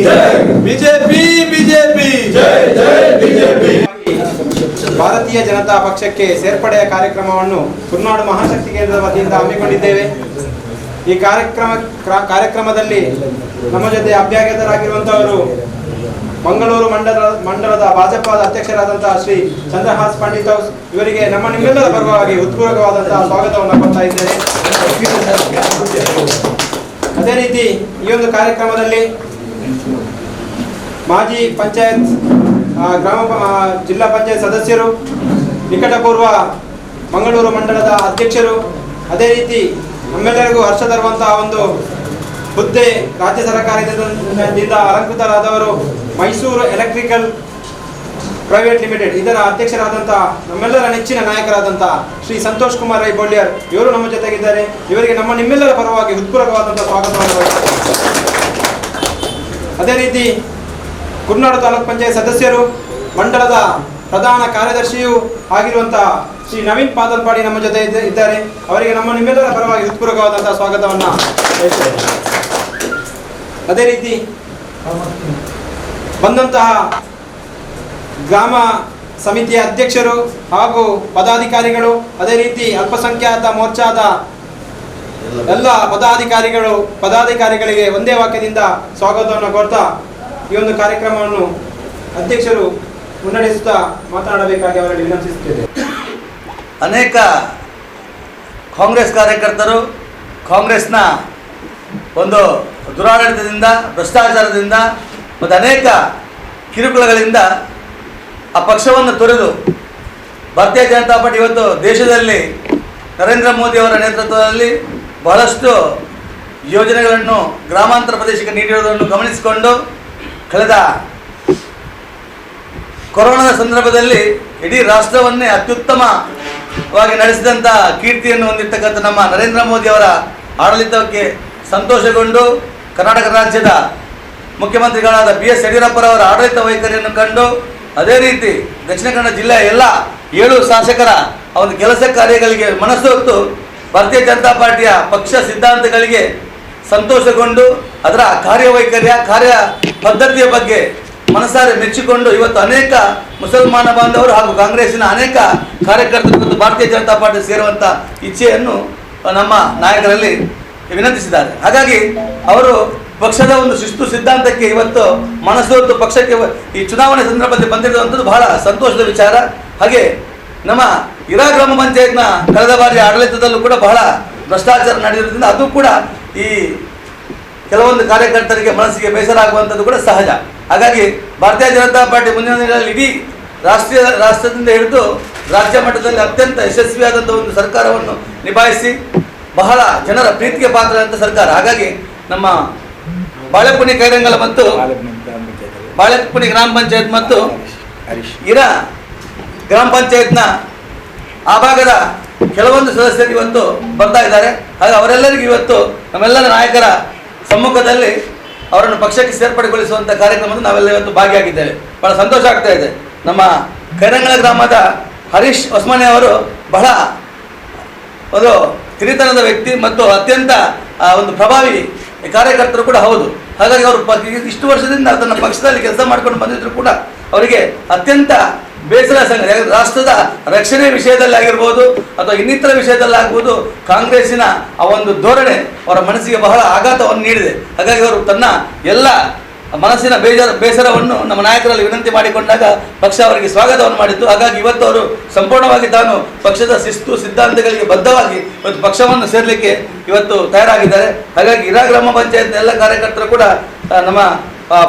BJP BJP ಜೈ ಜೈ BJP. ಭಾರತೀಯ ಜನತಾ ಪಕ್ಷಕ್ಕೆ ಸೇರ್ಪಡೆಯ ಕಾರ್ಯಕ್ರಮವನ್ನು ಕುರ್ನಾಡು ಮಹಾಶಕ್ತಿ ಕೇಂದ್ರದ ವತಿಯಿಂದ ಹಮ್ಮಿಕೊಂಡಿದ್ದೇವೆ. ಈ ಕಾರ್ಯಕ್ರಮದಲ್ಲಿ ನಮ್ಮ ಜೊತೆ ಅಭ್ಯಾಗತರಾಗಿರುವಂತಹವರು ಮಂಗಳೂರು ಮಂಡಲದ ಭಾಜಪಾದ ಅಧ್ಯಕ್ಷರಾದಂತಹ ಶ್ರೀ ಚಂದ್ರಹಾಸ್ ಪಂಡಿತ್ ಹೌಸ್ ಇವರಿಗೆ ನಮ್ಮ ನಿಮ್ಮೆಲ್ಲರ ಪರವಾಗಿ ಹೃತ್ಪೂರ್ವಕವಾದಂತಹ ಸ್ವಾಗತವನ್ನು ಕೊಡ್ತಾ ಇದ್ದೇನೆ. ಅದೇ ರೀತಿ ಈ ಒಂದು ಕಾರ್ಯಕ್ರಮದಲ್ಲಿ ಮಾಜಿ ಪಂಚಾಯತ್ ಜಿಲ್ಲಾ ಪಂಚಾಯತ್ ಸದಸ್ಯರು, ನಿಕಟಪೂರ್ವ ಮಂಗಳೂರು ಮಂಡಲದ ಅಧ್ಯಕ್ಷರು, ಅದೇ ರೀತಿ ನಮ್ಮೆಲ್ಲರಿಗೂ ಹರ್ಷ ತರುವಂತಹ ಒಂದು ಹುದ್ದೆ, ರಾಜ್ಯ ಸರ್ಕಾರದಿಂದ ಅಲಂಕೃತರಾದವರು, ಮೈಸೂರು electrical private limited ಇದರ ಅಧ್ಯಕ್ಷರಾದಂತಹ, ನಮ್ಮೆಲ್ಲರ ನೆಚ್ಚಿನ ನಾಯಕರಾದಂತಹ ಶ್ರೀ ಸಂತೋಷ್ ಕುಮಾರ್ ರೈ ಬೋಳ್ಯಾರ್ ಇವರು ನಮ್ಮ ಜೊತೆಗಿದ್ದಾರೆ. ಇವರಿಗೆ ನಮ್ಮ ನಿಮ್ಮೆಲ್ಲರ ಪರವಾಗಿ ಹೃತ್ಪೂರ್ವಕವಾದಂತಹ ಸ್ವಾಗತವನ್ನು ಬಯಸುತ್ತೇನೆ. ಅದೇ ರೀತಿ ಕುರ್ನಾಡು ತಾಲೂಕ್ ಪಂಚಾಯತ್ ಸದಸ್ಯರು, ಮಂಡಲದ ಪ್ರಧಾನ ಕಾರ್ಯದರ್ಶಿಯೂ ಆಗಿರುವಂತಹ ಶ್ರೀ ನವೀನ್ ಪಾದಲ್ಪಾಡಿ ನಮ್ಮ ಜೊತೆ ಇದ್ದಾರೆ. ಅವರಿಗೆ ನಮ್ಮ ನಿಮ್ಮೆಲ್ಲರ ಪರವಾಗಿ ಹೃತ್ಪೂರ್ವಕವಾದಂತಹ ಸ್ವಾಗತವನ್ನು ಬಯಸ್ತೇನೆ. ಅದೇ ರೀತಿ ಬಂದಂತಹ ಗ್ರಾಮ ಸಮಿತಿಯ ಅಧ್ಯಕ್ಷರು ಹಾಗೂ ಪದಾಧಿಕಾರಿಗಳು, ಅದೇ ರೀತಿ ಅಲ್ಪಸಂಖ್ಯಾತ ಮೋರ್ಚಾದ ಎಲ್ಲ ಪದಾಧಿಕಾರಿಗಳಿಗೆ ಒಂದೇ ವಾಕ್ಯದಿಂದ ಸ್ವಾಗತವನ್ನು ಕೋರ್ತಾ, ಈ ಒಂದು ಕಾರ್ಯಕ್ರಮವನ್ನು ಅಧ್ಯಕ್ಷರು ಮುನ್ನಡೆಸುತ್ತಾ ಮಾತನಾಡಬೇಕಾಗಿ ಅವರಲ್ಲಿ ವಿನಂತಿಸುತ್ತೇನೆ. ಅನೇಕ ಕಾಂಗ್ರೆಸ್ ಕಾರ್ಯಕರ್ತರು ಕಾಂಗ್ರೆಸ್ನ ಒಂದು ದುರಾಡಳಿತದಿಂದ, ಭ್ರಷ್ಟಾಚಾರದಿಂದ ಮತ್ತು ಅನೇಕ ಕಿರುಕುಳಗಳಿಂದ ಆ ಪಕ್ಷವನ್ನು ತೊರೆದು ಭಾರತೀಯ ಜನತಾ ಪಾರ್ಟಿ ಇವತ್ತು ದೇಶದಲ್ಲಿ ನರೇಂದ್ರ ಮೋದಿಯವರ ನೇತೃತ್ವದಲ್ಲಿ ಬಹಳಷ್ಟು ಯೋಜನೆಗಳನ್ನು ಗ್ರಾಮಾಂತರ ಪ್ರದೇಶಕ್ಕೆ ನೀಡಿರುವುದನ್ನು ಗಮನಿಸಿಕೊಂಡು, ಕಳೆದ ಕೊರೋನಾದ ಸಂದರ್ಭದಲ್ಲಿ ಇಡೀ ರಾಷ್ಟ್ರವನ್ನೇ ಅತ್ಯುತ್ತಮವಾಗಿ ನಡೆಸಿದಂಥ ಕೀರ್ತಿಯನ್ನು ಹೊಂದಿರತಕ್ಕಂಥ ನಮ್ಮ ನರೇಂದ್ರ ಮೋದಿಯವರ ಆಡಳಿತಕ್ಕೆ ಸಂತೋಷಗೊಂಡು, ಕರ್ನಾಟಕ ರಾಜ್ಯದ ಮುಖ್ಯಮಂತ್ರಿಗಳಾದ ಬಿ ಎಸ್ ಯಡಿಯೂರಪ್ಪರವರ ಆಡಳಿತ ವೈಖರಿಯನ್ನು ಕಂಡು, ಅದೇ ರೀತಿ ದಕ್ಷಿಣ ಕನ್ನಡ ಜಿಲ್ಲೆಯ ಎಲ್ಲ ಏಳು ಶಾಸಕರ ಆ ಒಂದು ಕೆಲಸ ಕಾರ್ಯಗಳಿಗೆ ಮನಸ್ಸೊತ್ತು, ಭಾರತೀಯ ಜನತಾ ಪಾರ್ಟಿಯ ಪಕ್ಷ ಸಿದ್ಧಾಂತಗಳಿಗೆ ಸಂತೋಷಗೊಂಡು, ಅದರ ಕಾರ್ಯವೈಖರಿಯ ಕಾರ್ಯ ಪದ್ಧತಿಯ ಬಗ್ಗೆ ಮನಸಾರೆ ಮೆಚ್ಚಿಕೊಂಡು, ಇವತ್ತು ಅನೇಕ ಮುಸಲ್ಮಾನ ಬಾಂಧವರು ಹಾಗೂ ಕಾಂಗ್ರೆಸ್ಸಿನ ಅನೇಕ ಕಾರ್ಯಕರ್ತರು ಇವತ್ತು ಭಾರತೀಯ ಜನತಾ ಪಾರ್ಟಿ ಸೇರುವಂಥ ಇಚ್ಛೆಯನ್ನು ನಮ್ಮ ನಾಯಕರಲ್ಲಿ ವಿನಂತಿಸಿದ್ದಾರೆ. ಹಾಗಾಗಿ ಅವರು ಪಕ್ಷದ ಒಂದು ಶಿಸ್ತು ಸಿದ್ಧಾಂತಕ್ಕೆ ಇವತ್ತು ಮನಸ್ಸೊತ್ತು ಪಕ್ಷಕ್ಕೆ ಈ ಚುನಾವಣೆ ಸಂದರ್ಭದಲ್ಲಿ ಬಂದಿರುವಂಥದ್ದು ಬಹಳ ಸಂತೋಷದ ವಿಚಾರ. ಹಾಗೆ ನಮ್ಮ ಇರಾ ಗ್ರಾಮ ಪಂಚಾಯತ್ನ ಕಳೆದ ಬಾರಿ ಆಡಳಿತದಲ್ಲೂ ಕೂಡ ಬಹಳ ಭ್ರಷ್ಟಾಚಾರ ನಡೆದಿರೋದ್ರಿಂದ ಅದು ಕೂಡ ಈ ಕೆಲವೊಂದು ಕಾರ್ಯಕರ್ತರಿಗೆ ಮನಸ್ಸಿಗೆ ಬೇಸರ ಆಗುವಂಥದ್ದು ಕೂಡ ಸಹಜ. ಹಾಗಾಗಿ ಭಾರತೀಯ ಜನತಾ ಪಾರ್ಟಿ ಮುಂದಿನ ದಿನಗಳಲ್ಲಿ ಇಡೀ ರಾಷ್ಟ್ರದಿಂದ ಹಿಡಿದು ರಾಜ್ಯ ಮಟ್ಟದಲ್ಲಿ ಅತ್ಯಂತ ಯಶಸ್ವಿಯಾದಂಥ ಒಂದು ಸರ್ಕಾರವನ್ನು ನಿಭಾಯಿಸಿ ಬಹಳ ಜನರ ಪ್ರೀತಿಗೆ ಪಾತ್ರರಾದಂಥ ಸರ್ಕಾರ. ಹಾಗಾಗಿ ನಮ್ಮ ಬಾಳೆಪುಣಿ ಕೈರಂಗಲ ಮತ್ತು ಬಾಳೆಪುಣಿ ಗ್ರಾಮ ಪಂಚಾಯತ್ ಮತ್ತು ಇರಾ ಗ್ರಾಮ ಪಂಚಾಯತ್ನ ಆ ಭಾಗದ ಕೆಲವೊಂದು ಸದಸ್ಯರು ಇವತ್ತು ಬರ್ತಾ ಇದ್ದಾರೆ. ಹಾಗೆ ಅವರೆಲ್ಲರಿಗೂ ಇವತ್ತು ನಮ್ಮೆಲ್ಲರ ನಾಯಕರ ಸಮ್ಮುಖದಲ್ಲಿ ಅವರನ್ನು ಪಕ್ಷಕ್ಕೆ ಸೇರ್ಪಡೆಗೊಳಿಸುವಂಥ ಕಾರ್ಯಕ್ರಮದಲ್ಲಿ ನಾವೆಲ್ಲ ಇವತ್ತು ಭಾಗಿಯಾಗಿದ್ದೇವೆ. ಬಹಳ ಸಂತೋಷ ಆಗ್ತಾ ಇದೆ. ನಮ್ಮ ಕೈರಂಗಳ ಗ್ರಾಮದ ಹರೀಶ್ ಹೊಸ್ಮನೆ ಅವರು ಬಹಳ ಒಂದು ಹಿರಿತನದ ವ್ಯಕ್ತಿ ಮತ್ತು ಅತ್ಯಂತ ಒಂದು ಪ್ರಭಾವಿ ಕಾರ್ಯಕರ್ತರು ಕೂಡ ಹೌದು. ಹಾಗಾಗಿ ಅವರು ಇಷ್ಟು ವರ್ಷದಿಂದ ತನ್ನ ಪಕ್ಷದಲ್ಲಿ ಕೆಲಸ ಮಾಡ್ಕೊಂಡು ಬಂದಿದ್ರು ಕೂಡ ಅವರಿಗೆ ಅತ್ಯಂತ ಬೇಸರ ಸಂಗತಿ. ಯಾಕಂದ್ರೆ ರಾಷ್ಟ್ರದ ರಕ್ಷಣೆ ವಿಷಯದಲ್ಲಿ ಆಗಿರ್ಬೋದು ಅಥವಾ ಇನ್ನಿತರ ವಿಷಯದಲ್ಲಿ ಆಗ್ಬೋದು, ಕಾಂಗ್ರೆಸ್ಸಿನ ಆ ಒಂದು ಧೋರಣೆ ಅವರ ಮನಸ್ಸಿಗೆ ಬಹಳ ಆಘಾತವನ್ನು ನೀಡಿದೆ. ಹಾಗಾಗಿ ಅವರು ತನ್ನ ಎಲ್ಲ ಮನಸ್ಸಿನ ಬೇಸರವನ್ನು ನಮ್ಮ ನಾಯಕರಲ್ಲಿ ವಿನಂತಿ ಮಾಡಿಕೊಂಡಾಗ ಪಕ್ಷ ಅವರಿಗೆ ಸ್ವಾಗತವನ್ನು ಮಾಡಿತ್ತು. ಹಾಗಾಗಿ ಇವತ್ತು ಅವರು ಸಂಪೂರ್ಣವಾಗಿ ತಾನು ಪಕ್ಷದ ಶಿಸ್ತು ಸಿದ್ಧಾಂತಗಳಿಗೆ ಬದ್ಧವಾಗಿ ಇವತ್ತು ಪಕ್ಷವನ್ನು ಸೇರಲಿಕ್ಕೆ ಇವತ್ತು ತಯಾರಾಗಿದ್ದಾರೆ. ಹಾಗಾಗಿ ಇರಾ ಗ್ರಾಮ ಪಂಚಾಯತ್ನ ಎಲ್ಲ ಕಾರ್ಯಕರ್ತರು ಕೂಡ ನಮ್ಮ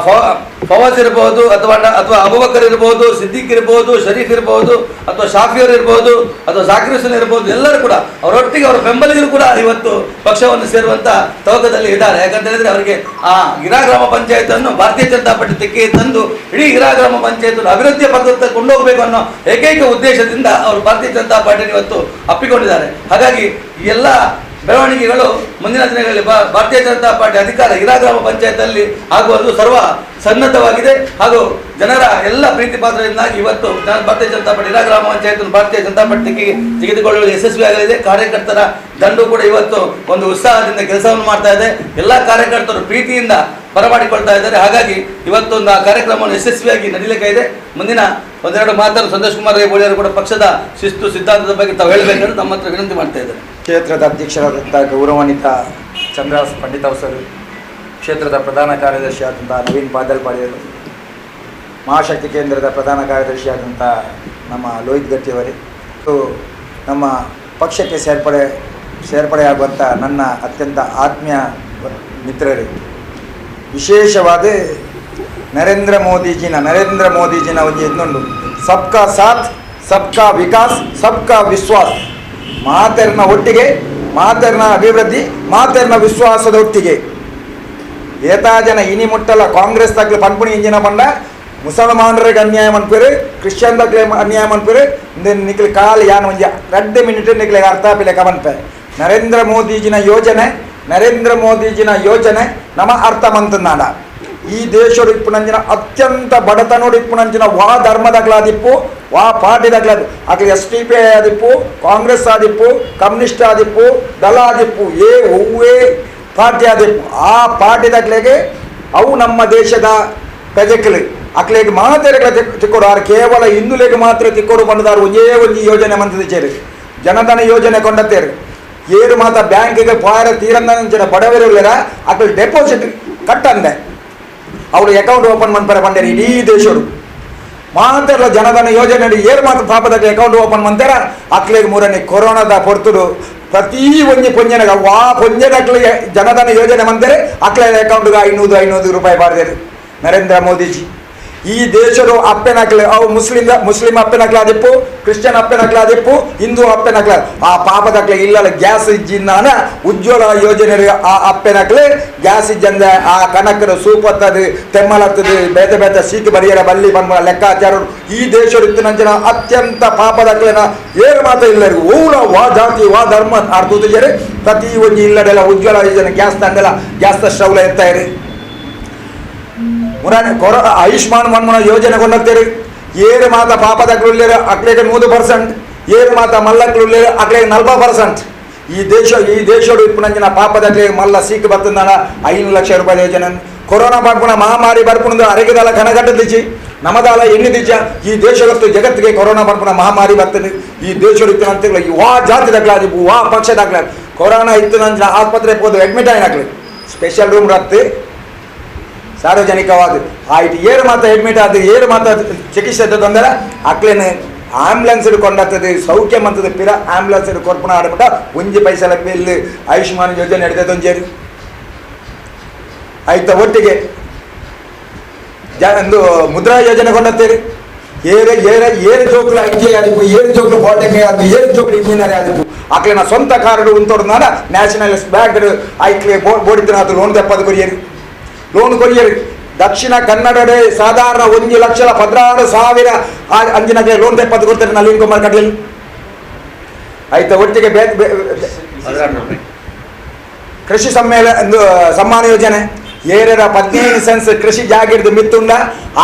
ಫವಾಜ್ ಇರ್ಬೋದು ಅಥವಾ ಅಥವಾ ಅಬೂಬಕರ್ ಇರ್ಬೋದು, ಸಿದ್ದಿಕ್ ಇರ್ಬೋದು, ಶರೀಫ್ ಇರ್ಬೋದು, ಅಥವಾ ಶಾಫಿಯರ್ ಇರ್ಬೋದು, ಅಥವಾ ಜಾಕಿರ್ ಹುಸೇನ್ ಇರ್ಬೋದು, ಎಲ್ಲರೂ ಕೂಡ ಅವರೊಟ್ಟಿಗೆ ಅವರ ಬೆಂಬಲಿಗರು ಕೂಡ ಇವತ್ತು ಪಕ್ಷವನ್ನು ಸೇರುವಂಥ ತವಕದಲ್ಲಿ ಇದ್ದಾರೆ. ಯಾಕಂತ ಹೇಳಿದ್ರೆ ಅವರಿಗೆ ಆ ಇರಾ ಗ್ರಾಮ ಪಂಚಾಯತನ್ನು ಭಾರತೀಯ ಜನತಾ ಪಾರ್ಟಿ ತೆಕ್ಕೆ ತಂದು ಇಡೀ ಇರಾ ಗ್ರಾಮ ಪಂಚಾಯತ್ ಅಭಿವೃದ್ಧಿಯ ಪಥದತ್ತ ಕೊಂಡೋಗಬೇಕು ಅನ್ನೋ ಏಕೈಕ ಉದ್ದೇಶದಿಂದ ಅವರು ಭಾರತೀಯ ಜನತಾ ಪಾರ್ಟಿಯನ್ನು ಇವತ್ತು ಅಪ್ಪಿಕೊಂಡಿದ್ದಾರೆ. ಹಾಗಾಗಿ ಈ ಎಲ್ಲ ಬೆಳವಣಿಗೆಗಳು ಮುಂದಿನ ದಿನಗಳಲ್ಲಿ ಭಾರತೀಯ ಜನತಾ ಪಾರ್ಟಿ ಅಧಿಕಾರ ಇರಾ ಗ್ರಾಮ ಪಂಚಾಯತಲ್ಲಿ ಆಗುವುದು ಸರ್ವ ಸನ್ನದ್ಧವಾಗಿದೆ. ಹಾಗೂ ಜನರ ಎಲ್ಲ ಪ್ರೀತಿ ಪಾತ್ರದಿಂದಾಗಿ ಇವತ್ತು ಭಾರತೀಯ ಜನತಾ ಪಾರ್ಟಿ ಇರಾ ಗ್ರಾಮ ಪಂಚಾಯತ್ ಭಾರತೀಯ ಜನತಾ ಪಾರ್ಟಿಗೆ ತೆಗೆದುಕೊಳ್ಳಲು ಯಶಸ್ವಿಯಾಗಲಿದೆ. ಕಾರ್ಯಕರ್ತರ ದಂಡು ಕೂಡ ಇವತ್ತು ಒಂದು ಉತ್ಸಾಹದಿಂದ ಕೆಲಸವನ್ನು ಮಾಡ್ತಾ ಇದೆ. ಎಲ್ಲ ಕಾರ್ಯಕರ್ತರು ಪ್ರೀತಿಯಿಂದ ಬರಮಾಡಿಕೊಳ್ತಾ ಇದ್ದಾರೆ. ಹಾಗಾಗಿ ಇವತ್ತೊಂದು ಆ ಕಾರ್ಯಕ್ರಮವನ್ನು ಯಶಸ್ವಿಯಾಗಿ ನಡೀಲಿಕ್ಕೆ ಇದೆ. ಮುಂದಿನ ಒಂದೆರಡು ಮಾತನ್ನು ಸಂತೋಷ್ ಕುಮಾರ್ ರೈ ಬೋಳಿಯವರು ಕೂಡ ಪಕ್ಷದ ಶಿಸ್ತು ಸಿದ್ಧಾಂತದ ಬಗ್ಗೆ ತಾವು ಹೇಳಬೇಕಂತ ನಮ್ಮ ಹತ್ರ ವಿನಂತಿ ಮಾಡ್ತಾ ಇದ್ದಾರೆ. ಕ್ಷೇತ್ರದ ಅಧ್ಯಕ್ಷರಾದಂಥ ಗೌರವಾನ್ವಿತ ಚಂದ್ರಹಾಸ್ ಪಂಡಿತ್ ಸರ್, ಕ್ಷೇತ್ರದ ಪ್ರಧಾನ ಕಾರ್ಯದರ್ಶಿಯಾದಂಥ ನವೀನ್ ಬಾದಲ್ಪಾಡಿಯವರು, ಮಹಾಶಕ್ತಿ ಕೇಂದ್ರದ ಪ್ರಧಾನ ಕಾರ್ಯದರ್ಶಿಯಾದಂಥ ನಮ್ಮ ಲೋಹಿತ್ ಗಟ್ಟಿಯವರೇ, ನಮ್ಮ ಪಕ್ಷಕ್ಕೆ ಸೇರ್ಪಡೆಯಾಗುವಂಥ ನನ್ನ ಅತ್ಯಂತ ಆತ್ಮೀಯ ಮಿತ್ರರೇ, ವಿಶೇಷವಾದ ನರೇಂದ್ರ ಮೋದಿಜಿನ ಒಂದು ಇನ್ನೊಂದು ಸಬ್ಕಾ ಸಾಥ್ ಸಬ್ಕಾ ವಿಕಾಸ್ ಸಬ್ಕಾ ವಿಶ್ವಾಸ್, ಮಾತೆರ್ನ ಒಟ್ಟಿಗೆ, ಮಾತೆರ್ನ ಅಭಿವೃದ್ಧಿ, ಮಾತೆರ್ನ ವಿಶ್ವಾಸದ ಒಟ್ಟಿಗೆ. ಏತಾ ಜನ ಇನಿ ಮುಟ್ಟಲ್ಲ ಕಾಂಗ್ರೆಸ್ ತಗ್ಲು ಪನ್ಪುಣಿ ಇಂಜಿನ ಬಂಡ ಮುಸಲ್ಮಾನರಿಗೆ ಅನ್ಯಾಯ ಮನ್ಪೇರು, ಕ್ರಿಶ್ಚಿಯನ್ ತಗ್ಲೆ ಅನ್ಯಾಯ ಮನ್ಪೇರು. ನಿಕ್ಲಿ ಕಾಲು ಯಾನ್ ಒಂಜಿ 2 ಮಿನಿಟ್ ನಿಕ್ಲೆ ಅರ್ಥ ಪಿಲೆಕ ಮನ್ಪೆ. ನರೇಂದ್ರ ಮೋದಿಜಿನ ಯೋಜನೆ ನಮ ಅರ್ಥ ಮಂತನಾಡ. ಈ ದೇಶಡು ಇಪ್ಪುನಂಚಿನ ಅತ್ಯಂತ ಬಡತನೋಡು ಇಪ್ಪುನಂಚಿನ ವಾ ಧರ್ಮದಗ್ಲಾದಿಪ್ಪು, ವಾ ಪಾರ್ಟಿದಗ್ಲಾದಿ, ಅಕ್ಲೆ S T P I ಆದಿಪ್ಪು, ಕಾಂಗ್ರೆಸ್ ಆದಿಪ್ಪು, ಕಮ್ಯುನಿಸ್ಟ್ ಆದಿಪ್ಪು, ದಳ ಆದಿಪ್ಪು, ಏ ಒವ್ವೇ ಪಾರ್ಟಿ ಆದಿಪ್ಪು, ಆ ಪಾರ್ಟಿದಗ್ಲೆಗೆ ಅವು ನಮ್ಮ ದೇಶದ ಪ್ರಜೆಗಳು ಅಕ್ಲೆಗೆ ಮಾತ್ರ ತಿಕ್ಕೋಡು. ಆರು ಕೇವಲ ಹಿಂದುಲೆಗೆ ಮಾತ್ರ ತಿಕ್ಕೋಡು ಬಂದದಾರು ಒಂದೇ ಒಂದು ಯೋಜನೆ ಮಂತದ ಚೇರು ಜನಧನ ಯೋಜನೆ ಕೊಂಡತ್ತೇರು. ಏರು ಮಾತ್ರ ಬ್ಯಾಂಕಿಗೆ ಪಾರ ತೀರಂದ ಬಡವರಿಲ್ಲರ ಅಕ್ಲೆ ಡೆಪಾಸಿಟ್ ಕಟ್ಟಂದೆ ಅವರು ಅಕೌಂಟ್ ಓಪನ್ ಮಾಡ್ತಾರೆ ಬಂಡೇರಿ ಇಡೀ ದೇಶರು ಮಾತ್ರ ಜನಧನ ಯೋಜನೆ ಏರು ಮಾತ್ರ ಪಾಪದ ಅಕೌಂಟ್ ಓಪನ್ ಮಾಡ್ತಾರ. ಅಕ್ಲೆಗೆ ಮೂರನೇ ಕೊರೋನಾದ ಪೊರ್ತುಡು ಪ್ರತಿ ಒಂಜಿ ಪೊಂಜನಗ ವಾ ಪೊಂಜನಕ್ಲಿಗೆ ಜನಧನ ಯೋಜನೆ ಮಂತಾರೆ ಅಕ್ಲೆ ಅಕೌಂಟ್ಗೆ 500 ರೂಪಾಯಿ ಬಾರ್ದೇರು ನರೇಂದ್ರ ಮೋದಿಜಿ. ಈ ದೇಶದ ಅಪ್ಪೆನಕ್ಲೆ ಅವು ಮುಸ್ಲಿಂ ಅಪ್ಪೆನಕ್ಲಾದಿಪ್ಪು, ಕ್ರಿಶ್ಚಿಯನ್ ಅಪ್ಪೆನಕ್ಲಾದಿಪ್ಪು, ಹಿಂದೂ ಅಪ್ಪೆನಕ್ಲ, ಆ ಪಾಪದಕ್ಲೆ ಇಲ್ಲಲ್ಲ ಗ್ಯಾಸ್ ಇಜ್ಜಿಂದಾನ ಉಜ್ವಲ ಯೋಜನೆ ಆ ಅಪ್ಪೆನಕ್ಲೆ ಗ್ಯಾಸ್ ಇಜ್ಜಂದ ಆ ಕನಕದ ಸೂಪ್ ಹತ್ತದು, ತೆಮ್ಮಲತ್ತದು, ಬೇತೆ ಬೇತೆ ಸೀಕು ಬರಿಯರ ಬಲ್ಲಿ ಬಂದ ಲೆಕ್ಕಾಚಾರ. ಈ ದೇಶದ ಇತ್ತಿನಂಚಿನ ಅತ್ಯಂತ ಪಾಪದಕ್ಲೆನ ಏನು ಮಾತ್ರ ಇಲ್ಲ, ಓಲ ವಾ ಜಾತಿ ವಾ ಧರ್ಮ ಅರ್ಧೂತಿಜರೆ ಪ್ರತಿ ಒಂಜಿ ಇಲ್ಲಡೆಲ್ಲ ಉಜ್ವಲ ಯೋಜನೆ ಗ್ಯಾಸ್ ತಂದೆಲ್ಲ ಗ್ಯಾಸ್ ಸ್ಟವ್ಲ ಎತ್ತಾಯಿರಿ. ಮುರಾನೆ ಕೊರೋ ಆಯುಷ್ಮಾನ್ ಮನ್ಮನ ಯೋಜನೆ ಕೊಂಡೋಗ್ತೀರಿ. ಏರು ಮಾತ ಪಾಪದಕ್ಲು ಅಕ್ಲೆಗೆ 100%, ಏರು ಮಾತ ಮಲ್ಲಕ್ಲು ಅಕ್ಲೆಗೆ 40%. ಈ ದೇಶಡು ಇಪ್ಪುನಂಚಿನ ಪಾಪದಕ್ಲೆಗೆ ಮಲ್ಲ ಸೀಕು ಬರ್ತದಾನ 5 ಲಕ್ಷ ರೂಪಾಯಿ ಯೋಜನೆ. ಕೊರೋನಾ ಬರ್ಪುಣ ಮಹಾಮಾರಿ ಬರ್ಪುಣದು ಅರಗಿದಾಲ ಕನಗಟ್ಟದಿಚ್ಚಿ ನಮದಾಲ ಎಣ್ಣೆ ದಿಚ್ಚ ಈ ದೇಶಗತ್ತು ಜಗತ್ತಿಗೆ ಕೊರೋನಾ ಬರ್ಪುಣ ಮಹಾಮಾರಿ ಬರ್ತದೆ. ಈ ದೇಶಡು ಇತ್ತಿನಂತ ವಾ ಜಾತಿ ದಕ್ಲಾದಿ ವಾ ಪಕ್ಷ ದಾಖಲೆ ಕೊರೋನಾ ಇತ್ತಿನಂಚಿನ ಆಸ್ಪತ್ರೆ ಹೋದು ಅಡ್ಮಿಟ್ ಆಯ್ನಕ್ಲೆ ಸ್ಪೆಷಲ್ ರೂಮ್ ರತ್ತು ಸಾರ್ವಜನಿಕವಾದ ಆಯ್ತು. ಏರು ಮಾತ್ರ ಅಡ್ಮಿಟ್ ಆದ ಏರು ಮಾತ್ರ ಚಿಕಿತ್ಸೆ ತೊಂದರೆ ಅಕ್ಲೇನು ಆಂಬ್ಯುಲೆನ್ಸ್ ಕೊಂಡತ್ತದೆ ಸೌಖ್ಯ ಮಂತದ ಪಿರ ಆಂಬ್ಯುಲೆನ್ಸ್ ಕೊರ್ಪಣ ಆಡ್ಬಿಟ್ಟ ಒಂಜಿ ಪೈಸಲ ಬಿಲ್ ಆಯುಷ್ಮಾನ್ ಯೋಜನೆ ನಡೀತದೆ ಒಂಜೇರಿ ಆಯ್ತ. ಒಟ್ಟಿಗೆ ಒಂದು ಮುದ್ರಾ ಯೋಜನೆ ಕೊಂಡತ್ತೀರಿ. ಏರು ಏರ ಏರು ಜೋಕ್ಲು I T ಆದಿಪ್ಪು, ಏರು ಜೋಕ್ಲು ಪಾಲಿಟೆಕ್ನಿಕ್ ಆದಿಪ್ಪು, ಏರು ಜೋಕ್ಲು ಇಂಜಿನಿಯರ್ ಆದಿಪ್ಪು, ಅಕ್ಲೇನ ಸ್ವಂತ ಕಾರ್ಡ್ ಉಂತೋಡ್ನಾನ ನ್ಯಾಷನಲ್ ಬ್ಯಾಂಕ್ ಐಕ್ಲೆ ಬೋಡಿತ್ತಿನ ಲೋನ್ ತೆಪ್ಪದು ಕೊರಿಯರು ಲೋನ್ ಕೊರಿಯರು. ದಕ್ಷಿಣ ಕನ್ನಡ ಸಾಧಾರಣ 1,16,000 ಅಂಜಿನಗೆ ಲೋನ್ ತೆಪ್ಪದು ಕೊಡ್ತಾರೆ ನಳಿನ್ ಕುಮಾರ್ ಕಟೀಲ್ ಆಯ್ತಾ. ಒಟ್ಟಿಗೆ ಕೃಷಿ ಸಮ್ಮೇಳನ ಸಮ್ಮಾನ ಯೋಜನೆ ಏರರ 15 ಸೆನ್ಸ್ ಕೃಷಿ ಜಾಗಿರ್ದು ಮಿತ್ತುಂಡ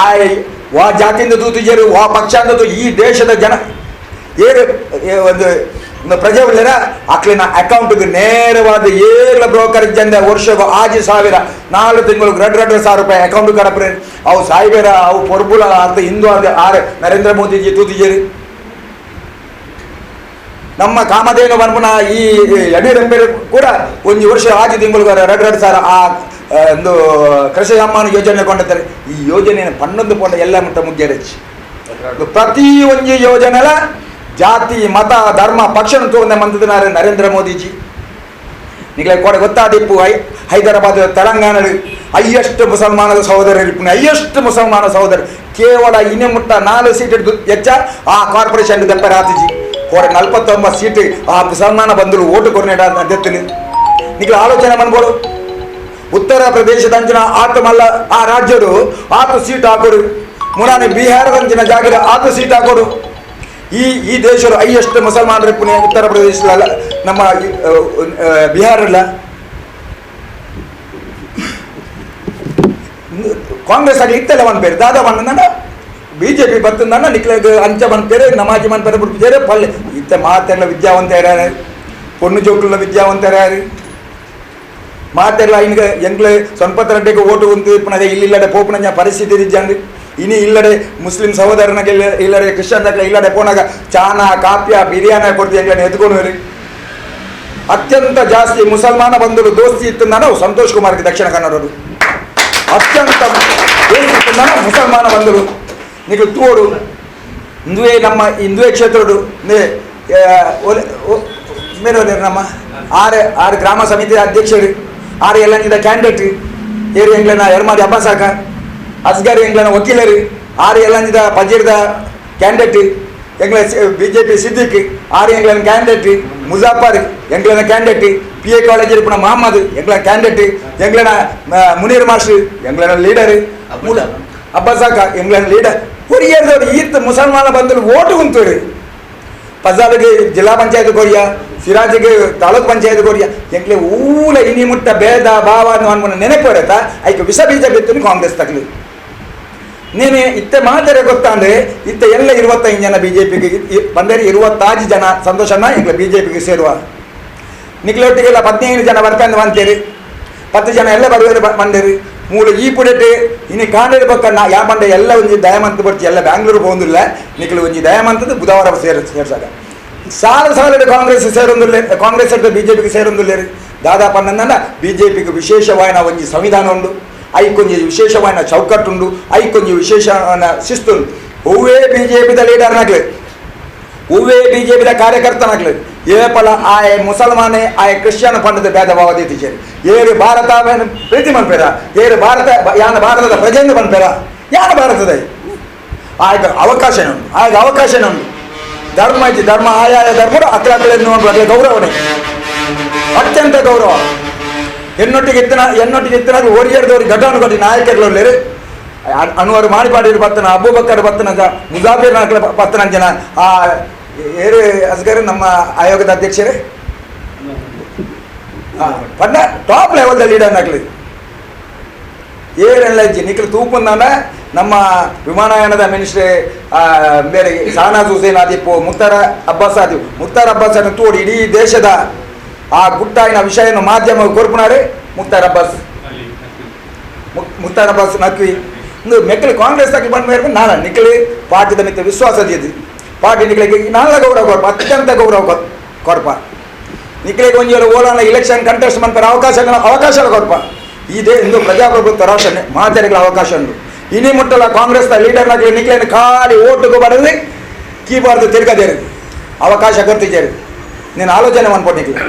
ಆ ವಾ ಜಾತಿಯಿಂದ ತೂತಿಜರು ವಾ ಪಕ್ಷ ಈ ದೇಶದ ಜನ ಏರು ಒಂದು ಪ್ರಜೆ ಉಳ್ಳರ ಅಕ್ಲಿನ ಅಕೌಂಟ್ಗೆ ನೇರವಾದ ಏರ್ಲ ಬ್ರೋಕರ್ ಜಂದ ವರ್ಷಕ್ಕೆ 5,000 4 ತಿಂಗಳು 2,500 ರೂಪಾಯಿ ಅಕೌಂಟ್ ಕಡಪ್ರೆ ಅವು ಸಾಯಿಬೇರ ಅವು ಪೊರ್ಬುಲ ಅಂತ ಹಿಂದೂ ಅಂದ ಆರ್ ನರೇಂದ್ರ ಮೋದಿಜಿ ತೂತಿಜೇರಿ. ನಮ್ಮ ಕಾಮಧೇನು ಬರ್ಪುನ ಈ ಯಡಿಯೂರಪ್ಪರು ಕೂಡ ಒಂದು ವರ್ಷ 6 ತಿಂಗಳು 2,500 ಆ ಒಂದು ಕೃಷಿ ಸಮ್ಮಾನ ಯೋಜನೆ ಕೊಂಡಿದ್ದಾರೆ. ಈ ಯೋಜನೆಯನ್ನು 11 ಪೋಂಡ ಎಲ್ಲ ಮುಟ್ಟ ಮುಗ್ಗೇರಚ್ಚಿ ಪ್ರತಿ ಒಂದು ಯೋಜನೆಲ ಜಾತಿ ಮತ ಧರ್ಮ ಪಕ್ಷ ತೋಂದೆ ಮಂದಿನಾರೆ ನರೇಂದ್ರ ಮೋದಿಜಿ. ನಿಗಲೆ ಕೂಡ ಗೊತ್ತಾದಿಪ್ಪು ಹೈದರಾಬಾದ್ ತೆಲಂಗಾಣ ಹೈಯೆಸ್ಟ್ ಮುಸಲ್ಮಾನದ ಸಹೋದರರು ಹೈಯೆಸ್ಟ್ ಮುಸಲ್ಮಾನ ಸಹೋದರರು ಕೇವಲ ಇನೆ ಮುಟ್ಟ 4 ಸೀಟ್ ಹೆಚ್ಚ ಆ ಕಾರ್ಪೊರೇಷನ್ ದಪ್ಪರಾತಿಜಿ ಕೋಡ 49 ಸೀಟ್ ಆ ಮುಸಲ್ಮಾನ ಬಂದರು ಓಟು ಕೊರ್ನೇಡ ಅಧ್ಯಕ್ಷ. ನಿಗಲ ಆಲೋಚನೆ ಮಾಡ್ಬೋದು. ಉತ್ತರ ಪ್ರದೇಶದಂಚಿನ ಆತ ಮಲ್ಲ ಆ ರಾಜ್ಯರು ಆತು ಸೀಟ್ ಹಾಕೋರು, ಮುರಾನಿ ಬಿಹಾರದಂಚಿನ ಜಾಗದ ಆತು ಸೀಟ್ ಹಾಕೋರು. ಈ ಈ ದೇಶರು ಹೈಯೆಸ್ಟ್ ಮುಸಲ್ಮಾನರು ಪುಣೆ ಉತ್ತರ ಪ್ರದೇಶ ನಮ್ಮ ಬಿಹಾರ ಕಾಂಗ್ರೆಸ್ ಆಗಿ ಇತ್ತಲ್ಲ ಒಂದು പേര് ದಾದಾ ಬಂದ ಬಿಜೆಪಿ ಬರ್ತಂದ ನಿಕ್ಲೆಗ್ ಅಂಚ ಬಂದ್ಪೇರು ನಮಾಜಿ ಮನ್ಪೇರು ಬಿಡ್ಪಿದ್ದಾರೆ ಪಲ್ಲೆ ಇತ್ತ ಮಾತೆಲ್ಲ ವಿದ್ಯಾವಂತ ಯಾರು, ಪೊಣ್ಣು ಜೋಕ್ಲೆಲ್ಲ ವಿದ್ಯಾವಂತ ಯಾರು. ಮಾತೆಲ್ಲ ಇನ್ಗೆ ಎಂಗ್ಲೆ ಸೊನ್ಪತ್ ರೆಡ್ಡಿಗೆ ಓಟು ಉಂತು ಇಪ್ಪನಾಗ ಇಲ್ಲಿಲ್ಲಡೆ ಪೋಪನಂಜ ಪರಿಸ್ಥಿತಿ ಇಜ್ಜಂಡು ಇನಿ ಇಲ್ಲಡೆ ಮುಸ್ಲಿಂ ಸಹೋದರನಾಗ ಇಲ್ಲಡೆ ಕ್ರಿಶ್ಚಿಯನ್ ದಾಖಲೆ ಇಲ್ಲಡೆ ಪೋನಾಗ ಚಾನ ಕಾಪ್ಯ ಬಿರಿಯಾನಿ ಕೊಡ್ತಿ ಎಂಗ್ಲನ್ನ ಎತ್ಕೊಂಡು ಅತ್ಯಂತ ಜಾಸ್ತಿ ಮುಸಲ್ಮಾನ ಬಂಧುలు ದೋಸ್ತಿ ಇತ್ತು ನಾವು ಸಂತೋಷ್ ಕುಮಾರ್ಗೆ ದಕ್ಷಿಣ ಕನ್ನಡರು ಅತ್ಯಂತ ದೋಸ್ತಿ ಇತ್ತು ಮುಸಲ್ಮಾನ ಬಂಧುలు నీకు ತೋಡು ಹಿಂದುವೇ ನಮ್ಮ ಹಿಂದುವೇ ಕ್ಷೇತ್ರಡು ಮೇರೆ ನಮ್ಮ ಆರು ಆರು ಗ್ರಾಮ ಸಮಿತಿ ಅಧ್ಯಕ್ಷರು ಆರು ಎಲ್ಲ ಕ್ಯಾಂಡಿಡೇಟ್ ಏರು ಎಂಗ್ಲನ ಎರ್ಮಾಡಿ ಅಬ್ಬಾಸಾಕ ಅಸ್ಗರ್ ಎಂಗ್ಲನ ವಕೀಲರು ಆರು ಎಲ್ಲ ಪಜೀರ್ದ ಕ್ಯಾಂಡಿಡೇಟ್ ಎಂಗ್ಲ B J P Siddique ಆರು ಎಂಗ್ಲನ ಕ್ಯಾಂಡಿಡೇಟ್ ಮುಜಾಫರ್ ಎಂಗ್ಲನ candidate P A college ಇರ್ಪಣ ಮಹಮ್ಮದ್ ಎಂಗ್ಲನ ಕ್ಯಾಂಡಿಡೇಟ್ ಎಂಗ್ಲನ ಮುನೀರ್ ಮಾಸ್ಟರ್ ಎಂಗ್ಲನ ಲೀಡರ್ ಅಬ್ಬಾಸಾಕ ಎಂಗ್ಲನ ಲೀಡರ್ ಕೊರಿಯರ್ದವ್ರು ಈತ್ ಮುಸಲ್ಮಾನ ಬಂದರು ಓಟು ಉಂತೂರು ಪಜಾಲಿಗೆ ಜಿಲ್ಲಾ ಪಂಚಾಯತ್ ಕೊರಿಯ ಸಿರಾಜಿಗೆ ತಾಲೂಕ್ ಪಂಚಾಯತ್ ಕೊರಿಯ ಎಂಕ್ಲೆ ಊಲ ಇನಿ ಮುಟ್ಟ ಭೇದ ಭಾವ ಅನ್ಮನ ನೆನಪು ಬರತ್ತಾ ಐಕೆ ವಿಷ ಬೀಜ ಬಿತ್ತು ಕಾಂಗ್ರೆಸ್ ತಗ್ಲಿ ನೀನು ಇತ್ತೆ ಮಾತಾರೆ ಗೊತ್ತಾಂದ್ರೆ ಇತ್ತೆ ಎಲ್ಲ 25 ಜನ ಬಿ ಜೆ ಪಿಗೆ ಬಂದರೆ 26 ಜನ ಸಂತೋಷನ ಎಂಕ್ಲೆ ಬಿ ಜೆ ಪಿಗೆ ಸೇರುವ ನಿಕ್ಲೊಟ್ಟಿಗೆಲ್ಲ 15 ಜನ ಬರ್ಕಂದು ಬಂತೇರಿ 10 ಜನ ಎಲ್ಲ ಬರುವರು ಬಂದೇರಿ ಮೂಲ ಈ ಪುಡೆಟ್ ಇನ್ನು ಕಾಂಡೇರಿ ಪಕ್ಕ ನಾ ಯಾ ಬಂಡೆ ಎಲ್ಲ ಒಂಜಿ ದಯಮಂತ ಬರ್ತಿ ಎಲ್ಲ ಬ್ಯಾಂಗ್ಳೂರು ಹೋಗಿಲ್ಲ ನಿಖಲು ಒಂಜಿ ದಯಮಂತದ್ದು ಬುಧವಾರ ಸೇರ್ಸಾಗ ಸಾಲ ಸಾಲದ ಕಾಂಗ್ರೆಸ್ ಸೇರೊಂದಿಲ್ಲ ಕಾಂಗ್ರೆಸ್ ಬಿ ಜೆ ಪಿಗೆ ಸೇರೊಂದಿಲ್ಲ ದಾದಾ ಪನ್ನಂದ ಬಿ ಜೆ ಪಿಗೆ ವಿಶೇಷವಾದ ಒಂಜಿ ಸಂವಿಧಾನ ಉಂಡು ಐಕೊಂಜಿ ವಿಶೇಷವಾದ ಚೌಕಟ್ಟುಂಡು ಐಕೊಂಜಿ ವಿಶೇಷ ಶಿಸ್ತುಂಡು ಹೂವೇ ಬಿ ಜೆ ಪಿದ ಲೀಡರ್ನಾಗ್ಲಿ ಹೂವೇ ಬಿ ಜೆ ಪಿದ ಕಾರ್ಯಕರ್ತನಾಗ್ಲಿ ಏಪಲ ಆಯ ಮುಸಲ್ಮಾನೆ ಆಯ ಕ್ರಿಶ್ಚಿಯನ್ ಪಂಡದ ಭೇದ ಭಾವ ದೀತಿಚೇರಿ ಏರು ಭಾರತ ಪ್ರೀತಿ ಮನ್ಪೇರ ಏರು ಭಾರತ ಯಾನ ಭಾರತದ ಪ್ರಜೆಯಿಂದ ಮನ್ಪೇರ ಯಾನ ಭಾರತದ ಆಯ್ತು ಅವಕಾಶ ಉಂಟು ಆಯ್ತು ಅವಕಾಶ ಉಂಟು ಧರ್ಮ ಐತಿ ಧರ್ಮ ಆಯಾಯ ಧರ್ಮರು ಅಕ್ಲಾಕ್ಲೆ ನೋಡುವ ಗೌರವನೇ ಅತ್ಯಂತ ಗೌರವ ಎನ್ನೊಟ್ಟಿಗೆ ಎತ್ತಿನ ಒರಿಯರ್ದವ್ರಿಗೆ ಘಟನೆ ಕೊಟ್ಟಿ ನಾಯಕರು ಅನುವರು ಮಾಡಿಪಾಡಿರು ಬತ್ತನ ಅಬೂಬಕ್ಕರ್ ಬತ್ತನ ಮುಜಾಫಿರ್ ಬತ್ತನ ಜನ ಆ ಏರು ಅಸ್ಗರ್ ನಮ್ಮ ಆಯೋಗದ ಅಧ್ಯಕ್ಷರೇ ಪಂಡ top level the leader ನಕಲಿ ಏರೆಲ್ಲ ಇಜ್ಜಿ ನಿಖಲು ತೂಪುಂದಾಂಡ ನಮ್ಮ ವಿಮಾನಯಾನದ ಮಿನಿಸ್ಟ್ರಿ ಬೇರೆ ಶಾನಾಜ್ ಹುಸೇನ್ ಆದಿಪ್ಪು ಮುಕ್ತಾರ್ ಅಬ್ಬಾಸ್ ಆದಿಪ್ಪು ಮುಕ್ತಾರ್ ಅಬ್ಬಾಸ್ ಅನ್ನು ತೋಡಿ ಇಡೀ ದೇಶದ ಆ ಗುಟ್ಟಾಯಿನ ವಿಷಯವನ್ನು ಮಾಧ್ಯಮ ಕೊರ್ಪುನಾರೆ ಮುಕ್ತಾರ್ ಅಬ್ಬಾಸ್ ಮುಕ್ತಾರ್ ಅಬ್ಬಾಸ್ ನಕ್ವಿ ಇಂದು ಮೆಕ್ಕಲು ಕಾಂಗ್ರೆಸ್ ತಕ್ಕ ಬಂದ ಮೇಲೆ ನಾನು ನಿಖಲಿ ಪಾರ್ಟಿದ ಮಿತ್ತ ವಿಶ್ವಾಸ ಇದ್ದು ಪಾರ್ಟಿ ನಿಖಲಿಗೆ ನಾಲ್ಕು ಗೌರವ ಕೊರ್ಪ ಅತ್ಯಂತ ಗೌರವ ಕೊರ್ಪ ನಿಖಲಿಗೆ ಒಂಜಿ ಓಲಾನ ಇಲೆಕ್ಷನ್ ಕಂಟೆಸ್ಟ್ ಮಾಡ್ತಾರೆ ಅವಕಾಶ ಅವಕಾಶ ಕೊರ್ಪ ಇದೇ ಇಂದು ಪ್ರಜಾಪ್ರಭುತ್ವ ರಾಷ್ಟ್ರ ಮಾತೆಗಳ ಅವಕಾಶ ಉಂಟು ಇನಿ ಮುಟ್ಟಲ ಕಾಂಗ್ರೆಸ್ ಲೀಡರ್ನಾಗಲಿ ನಿಖಲೇನು ಖಾಲಿ ಓಟುಗೂ ಬರಲಿ ಕೀಬಾರ್ದು ತಿರ್ಗದೇರು ಅವಕಾಶ ಕೊಡ್ತಿದ್ದೇರು ನೀನು ಆಲೋಚನೆ ಮಾಡ್ಬೋದು ನಿಖಲಿ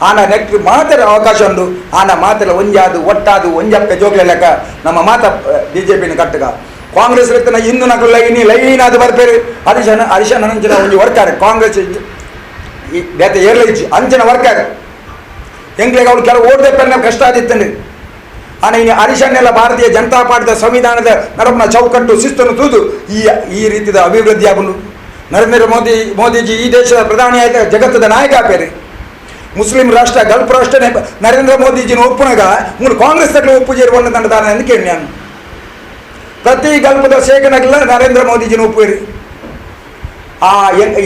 ಆನ ನೆಕ್ಸ್ಟ್ ಮಾತ್ರ ಅವಕಾಶ ಉಂಟು ಆನ ಮಾತ್ರ ಒಂಜಾದು ಒಟ್ಟಾದು ಒಂಜಕ್ಕೆ ಜೋಗ್ಲೆ ಲೆಕ್ಕ ನಮ್ಮ ಮಾತ ಬಿ ಜೆ ಪಿನ ಕಟ್ಟಗ ಕಾಂಗ್ರೆಸ್ ರಕ್ತನ ಹಿಂದೂ ನಕಲು ಲೈನಿ ಲೈನ್ ಅದು ಬರ್ಪೇರು ಹರಿಶನ ಹರಿಶನ ಅಂಚಿನ ಒಂಜಿ ವರ್ಕರ್ ಕಾಂಗ್ರೆಸ್ ಈ ಬೇತೆ ಏರ್ಲ ಇಜ್ಜಿ ಅಂಚಿನ ವರ್ಕರ್ ಎಂಗ್ಲಿಗೆ ಅವಳು ಕೆಲವು ಓಡ್ದೆ ಪೆನ್ನ ಕಷ್ಟ ಆದಿತ್ತಂಡು ಆನ ಇನ್ನು ಹರಿಶನ್ನೆಲ್ಲ ಭಾರತೀಯ ಜನತಾ ಪಾರ್ಟಿದ ಸಂವಿಧಾನದ ನಡಪನ ಚೌಕಟ್ಟು ಶಿಸ್ತನ್ನು ತೂದು ಈ ಈ ರೀತಿಯ ಅಭಿವೃದ್ಧಿ ಆಗುಂಡು ನರೇಂದ್ರ ಮೋದಿಜಿ ಈ ದೇಶದ ಪ್ರಧಾನಿ ಆಯ್ತು ಜಗತ್ತದ ನಾಯಕ ಆಪೇರಿ ಮುಸ್ಲಿಂ ರಾಷ್ಟ್ರ ಗಲ್ಫ್ ರಾಷ್ಟ್ರನೇ ನರೇಂದ್ರ ಮೋದಿಜಿನ ಒಪ್ಪುನಾಗ ಮೂರು ಕಾಂಗ್ರೆಸ್ ತಗ್ಲು ಒಪ್ಪು ಸೇರುವಂತ ತಂಡದಾನ ಅಂತ ಕೇಳಿ ನಾನು ಪ್ರತಿ ಗಲ್ಪದ ಶೇಖನಾಗಲ್ಲ ನರೇಂದ್ರ ಮೋದಿಜಿನ ಒಪ್ಪುವಿರಿ ಆ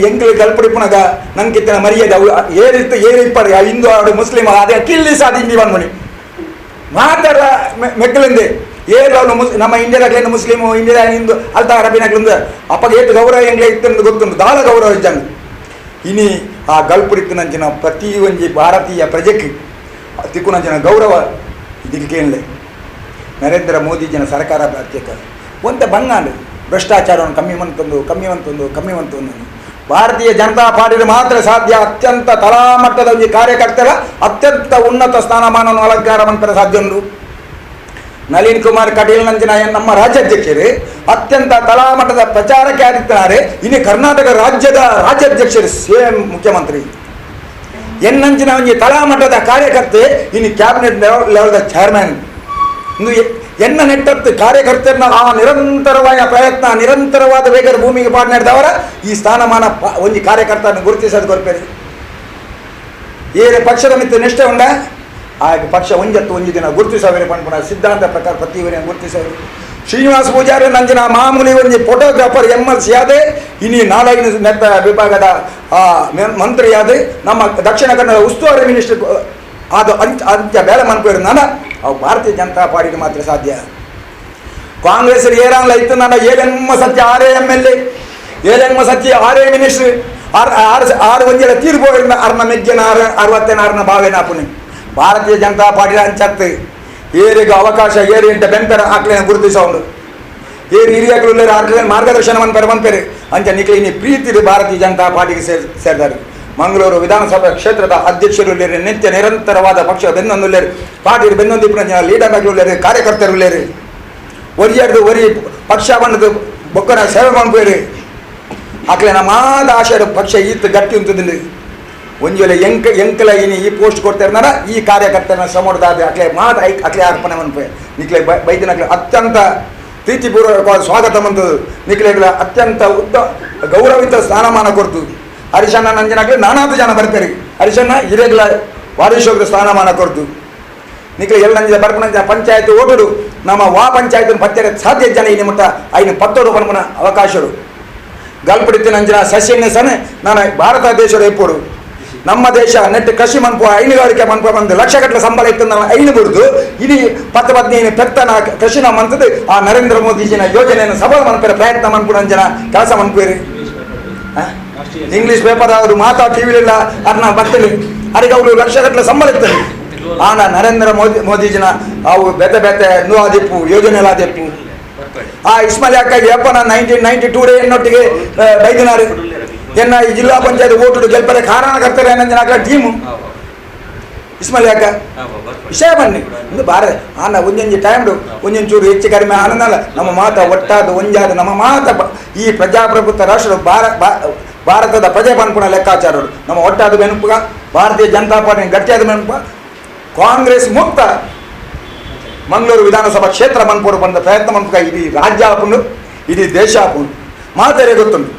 ಎಂಗ್ಲಿ ಗಲ್ಪಡಿಪ್ಪುನಾಗ ನಂಗಿತ್ತಿನ ಮರ್ಯಾದೆ ಅವು ಏರಿತ್ತು ಏರಿಪ್ಪರು ಆ ಹಿಂದೂ ಆಡು ಮುಸ್ಲಿಂ ಅದೇ ಕಿಲ್ಲಿ ಸಾಧಿ ಬಂದ್ಮಣಿ ಮಾತಾಡ ಮೆಕ್ಕಲಿಂದೆ ಏರು ಅವನು ನಮ್ಮ ಇಂಡಿಯಾದಾಗ್ಲೇನು ಮುಸ್ಲಿಮು ಇಂಡಿಯಾದ ಹಿಂದೂ ಅಲ್ತ ಅರಬಿನಾಗ್ಲಿಂದ ಅಪ್ಪಗೆ ಏಟು ಗೌರವ ಎಂಗ್ಲೆ ಇತ್ತು ಗೊತ್ತುಂಟು ದಾಳ ಗೌರವ ಇದ್ದಂಗೆ ಇನಿ ಆ ಗಲ್ಪುರಿತ್ತಿನಂಚಿನ ಪ್ರತಿ ಒಂಜಿ ಭಾರತೀಯ ಪ್ರಜೆಗೆ ತಿಕ್ಕುನಂಚಿನ ಗೌರವ ಇದಕ್ಕೇನಲೆ ನರೇಂದ್ರ ಮೋದಿಜಿನ ಸರ್ಕಾರ ಪ್ರತ್ಯೇಕ ಒಂತೆ ಬಂಗಾಂಡು ಭ್ರಷ್ಟಾಚಾರವನ್ನು ಕಮ್ಮಿ ಮಂತೊಂದು ಕಮ್ಮಿ ಮಂತೊಂದು ಕಮ್ಮಿ ಮಂತೊಂದು ಭಾರತೀಯ ಜನತಾ ಪಾರ್ಟಿ ಮಾತ್ರ ಸಾಧ್ಯ ಅತ್ಯಂತ ತಲಾಮಟ್ಟದ ಒಂಜಿ ಕಾರ್ಯಕರ್ತರ ಅತ್ಯಂತ ಉನ್ನತ ಸ್ಥಾನಮಾನವನ್ನು ಅಲಂಕಾರ ಮಂತ್ರ ಸಾಧ್ಯ ಉಂಟು ನಳಿನ್ ಕುಮಾರ್ ಕಟೀಲ್ ನಂಚಿನ ನಮ್ಮ ರಾಜ್ಯಾಧ್ಯಕ್ಷರು ಅತ್ಯಂತ ತಲಾಮಟ್ಟದ ಪ್ರಚಾರಕ್ಕೆ ಆಗಿದ್ದಾರೆ. ಇನ್ನು ಕರ್ನಾಟಕ ರಾಜ್ಯದ ರಾಜ್ಯಾಧ್ಯಕ್ಷರು ಸೇಮ್ ಮುಖ್ಯಮಂತ್ರಿ ಎನ್ನಂಚಿನ ಒಂಜಿ ತಲಾಮಟ್ಟದ ಕಾರ್ಯಕರ್ತೆ ಇನ್ನು ಕ್ಯಾಬಿನೆಟ್ ಲೆವೆಲ್ದ ಚೇರ್ಮನ್. ಇಂದು ಎನ್ನ ನೆಟ್ಟತ್ತು ಕಾರ್ಯಕರ್ತರನ್ನ ಆ ನಿರಂತರವಾದ ಪ್ರಯತ್ನ ನಿರಂತರವಾದ ವೇಗದ ಭೂಮಿಗೆ ಪಾಠ ನಡೆದವರ ಈ ಸ್ಥಾನಮಾನ ಒಂಜಿ ಕಾರ್ಯಕರ್ತನ ಗುರುತಿಸೋದು ಕೊರ್ಪೇರಿ. ಏರೆ ಪಕ್ಷದ ಮಿತ್ತ ನಿಷ್ಠೆ ಉಂಡ ಆ ಪಕ್ಷ ಒಂಜತ್ತು ಒಂಜಿ ದಿನ ಗುರುತಿಸವೇರೆ ಪನ್ಪುನ ಸಿದ್ಧಾಂತ ಪ್ರಕಾರ ಪ್ರತಿವರೆ ಗುರುತಿಸವೇರೆ. ಶ್ರೀನಿವಾಸ ಪೂಜಾರಿ ನಂಜಿನ ಮಾಮೂಲಿ ಒಂಜಿ photographer M L C ಆದೆ ಇನಿ ನಾಡೈನ ನೆತ್ತ ವಿಭಾಗದ ಮಂತ್ರಿಯಾದೆ ನಮ್ಮ ದಕ್ಷಿಣ ಕನ್ನಡ ಉಸ್ತುವಾರಿ ಮಿನಿಸ್ಟರ್ ಅದು ಅಂಚ ಅಂಚ ಬೇಲೆ ಮನ್ಪೇರು ಅವು ಭಾರತೀಯ ಜನತಾ ಪಾರ್ಟಿ ಮಾತ್ರ ಸಾಧ್ಯ. ಕಾಂಗ್ರೆಸ್ ಏರಾನ್ಲ ಇತ್ತು ನನ್ನ ಏಳೆಮ್ಮ ಸತ್ಯ 6 MLA, ಏಳೆಮ್ಮ ಸತ್ಯ 6 ಮಿನಿಸ್ಟ್ರ್, ಆರು ಆರು ಆರು ಒಂಜೆಲ ತೀರ್ಪು ಅರ್ನ ಮೆಗ್ಗೆನ ಆರು ಅರವತ್ತೇನ ಅರ್ನ ಭಾವೇನ ಪುಣೆ. ಭಾರತೀಯ ಜನತಾ ಪಾರ್ಟಿ ಅಂಚತ್ತು ಏರಿಗೆ ಅವಕಾಶ ಏರಿ ಇಂಟ ಬೆಂಪೆರ ಆಕ್ಲೇನ ಗುರುತಿಸೋನು ಏರು ಹಿರಿಯಾಕ್ಲು ಉಳ್ಳೇರು ಆಕ್ಲೇನ ಮಾರ್ಗದರ್ಶನ ಮನ್ಪೆರೆ ಮನ್ಪೆರೆ ಅಂಚ ನಿಕ್ಲೆ ಇನಿ ಪ್ರೀತಿ ಭಾರತೀಯ ಜನತಾ ಪಾರ್ಟಿಗೆ ಸೇರ್ದಾರೆ. ಮಂಗಳೂರು ವಿಧಾನಸಭಾ ಕ್ಷೇತ್ರದ ಅಧ್ಯಕ್ಷರು ಉಳ್ಳೇರು, ನಿತ್ಯ ನಿರಂತರವಾದ ಪಕ್ಷ ಬೆನ್ನೊಂದುಳ್ಳೇರು, ಪಾರ್ಟಿ ಬೆನ್ನೊಂದು ಇಪ್ಪು ಲೀಡರ್ ಉಳ್ಳೇರು, ಕಾರ್ಯಕರ್ತರು ಉಳ್ಳೇರು, ಒರಿಯರ್ದು ಒರಿ ಪಕ್ಷ ಬಂದದ್ದು ಬೊಕ್ಕನ ಸೇವೆ ಮನ್ಪೇರು ಆಕ್ಲೇನ ಮಾದ ಆಶಯ ಪಕ್ಷ ಈತ ಗಟ್ಟಿ ಉಂಟುದಿಲ್ಲ. ಒಂದು ವೇಳೆ ಎಂಕ ಎಂಕಲ ಇನಿ ಈ ಪೋಸ್ಟ್ ಕೊಡ್ತಾರ ಈ ಕಾರ್ಯಕರ್ತನ ಶ್ರಮದಾದ ಅಕ್ಲೆ ಮಾತ ಐಕ್ ಅಕ್ಲೆ ಅರ್ಪಣೆ ಮನ್ಪೆ ನಿಕ್ಲೆ ಬೈದಿನಕ್ಲೆ ಅತ್ಯಂತ ಪ್ರೀತಿಪೂರ್ವಕವಾದ ಸ್ವಾಗತ ಮಂತದ್ದು ನಿಕ್ಲೆಗಳ ಅತ್ಯಂತ ಉದ್ದ ಗೌರವಿತ ಸ್ಥಾನಮಾನ ಕೊಡ್ತು. ಹರಿಶಣ್ಣ ನಂಜನಕ್ಲೆ ನಾನಾತು ಜನ ಬರ್ತಾರೆ, ಹರಿಶಣ್ಣ ಹಿರಿಯಗಳ ವಾರಿಶೋಗ್ರ ಸ್ಥಾನಮಾನ ಕೊಡ್ತು. ನಿಕ್ಲೆ ಎಲ್ಲ ನಂಜಿನ ಬರ್ಪಣ ಪಂಚಾಯತ್ ಓಟುಡು ನಮ್ಮ ವಾ ಪಂಚಾಯತ್ ಪತ್ತೆರೆ ಸಾಧ್ಯ ಜನ ಈ ನಿಮಿತ್ತ ಐನು ಪತ್ತೋಡು ಪನ್ಪುನ ಅವಕಾಶರು ಗಲ್ಪಡಿತಿ ನಂಜಿನ ಸಸ್ಯಣ್ಣೆ ಸನೆ ನಾನು ಭಾರತ ದೇಶದ ಎಪ್ಪೋಡು ನಮ್ಮ ದೇಶ ನೆಟ್ ಕೃಷಿ ಮನ್ಪು ಹೈನುಗಾರಿಕೆ ಮನ್ಪು ಬಂದು ಲಕ್ಷಗಟ್ಟಲೆ ಸಂಬಳ ಇತ್ತು ನಾವು ಐನು ಬಿಡುದು ಇಡೀ 10-15 ಪೆತ್ತನ ಕೃಷಿನ ಮಂತದ್ದು ಆ ನರೇಂದ್ರ ಮೋದಿಜಿನ ಯೋಜನೆಯನ್ನು ಸಬಲ ಮನ್ಪೇರೆ ಪ್ರಯತ್ನ ಮನ್ಪು ಜನ ಕೆಲಸ ಮನ್ಪೇರಿ. ಇಂಗ್ಲೀಷ್ ಪೇಪರ್ ಅವರು ಮಾತಾ ಟಿವಿಲಿಲ್ಲ ಅದನ್ನ ಬರ್ತೀನಿ ಅದಕ್ಕೆ ಅವರು ಲಕ್ಷಗಟ್ಟಲೆ ಸಂಬಳ ಇತ್ತು. ಆನ ನರೇಂದ್ರ ಮೋದಿಜಿನ ಅವು ಬೇತೆ ಬೇತೆ ನೂ ಆದಿಪ್ಪು ಯೋಜನೆ ಎಲ್ಲ ಆದಿಪ್ಪು ಆ ಇಸ್ಮಾಲ್ ಯಾಕಾಗಿ ಯಪ್ಪನ 1992 ಎನ್ನೊಟ್ಟಿಗೆ ಬೈದಿನಾರು ಎನ್ನ ಈ ಜಿಲ್ಲಾ ಪಂಚಾಯತ್ ಓಟು ಗೆಲ್ಪರೆ ಕಾರಣ ಕರ್ತಾರೆ ಅನ್ನಂಜನ ಟೀಮು ಇಸ್ಮಾಲ್ ಯಾಕ ವಿಷಯ ಬನ್ನಿ ಒಂದು ಭಾರತ ಆನ ಒಂದೊಂದು ಟೈಮ್ಡು ಒಂದೊಂಚೂರು ಹೆಚ್ಚು ಕಡಿಮೆ ಆನಂದಲ್ಲ ನಮ್ಮ ಮಾತ ಒಟ್ಟಾದ ಒಂಜಾದ ನಮ್ಮ ಮಾತ ಈ ಪ್ರಜಾಪ್ರಭುತ್ವ ರಾಷ್ಟ್ರ ಭಾರತದ ಪ್ರಜೆ ಪನ್ಪುಣ ಲೆಕ್ಕಾಚಾರರು ನಮ್ಮ ಒಟ್ಟಾದ ಬೆನಪುಗ ಭಾರತೀಯ ಜನತಾ ಪಾರ್ಟಿ ಗಟ್ಟಿಯಾದ ಬೆನಪುಗ ಕಾಂಗ್ರೆಸ್ ಮುಕ್ತ ಮಂಗಳೂರು ವಿಧಾನಸಭಾ ಕ್ಷೇತ್ರ ಮನ್ಪೋಡು ಬಂದ ಪ್ರಯತ್ನ ಮನ್ಪುಗ ಇಡೀ ರಾಜ್ಯ ಆಪುಂಡು ಇಡೀ ದೇಶ ಆಪುಂಡು ಮಾತರೆ ಗೊತ್ತುಂಟು.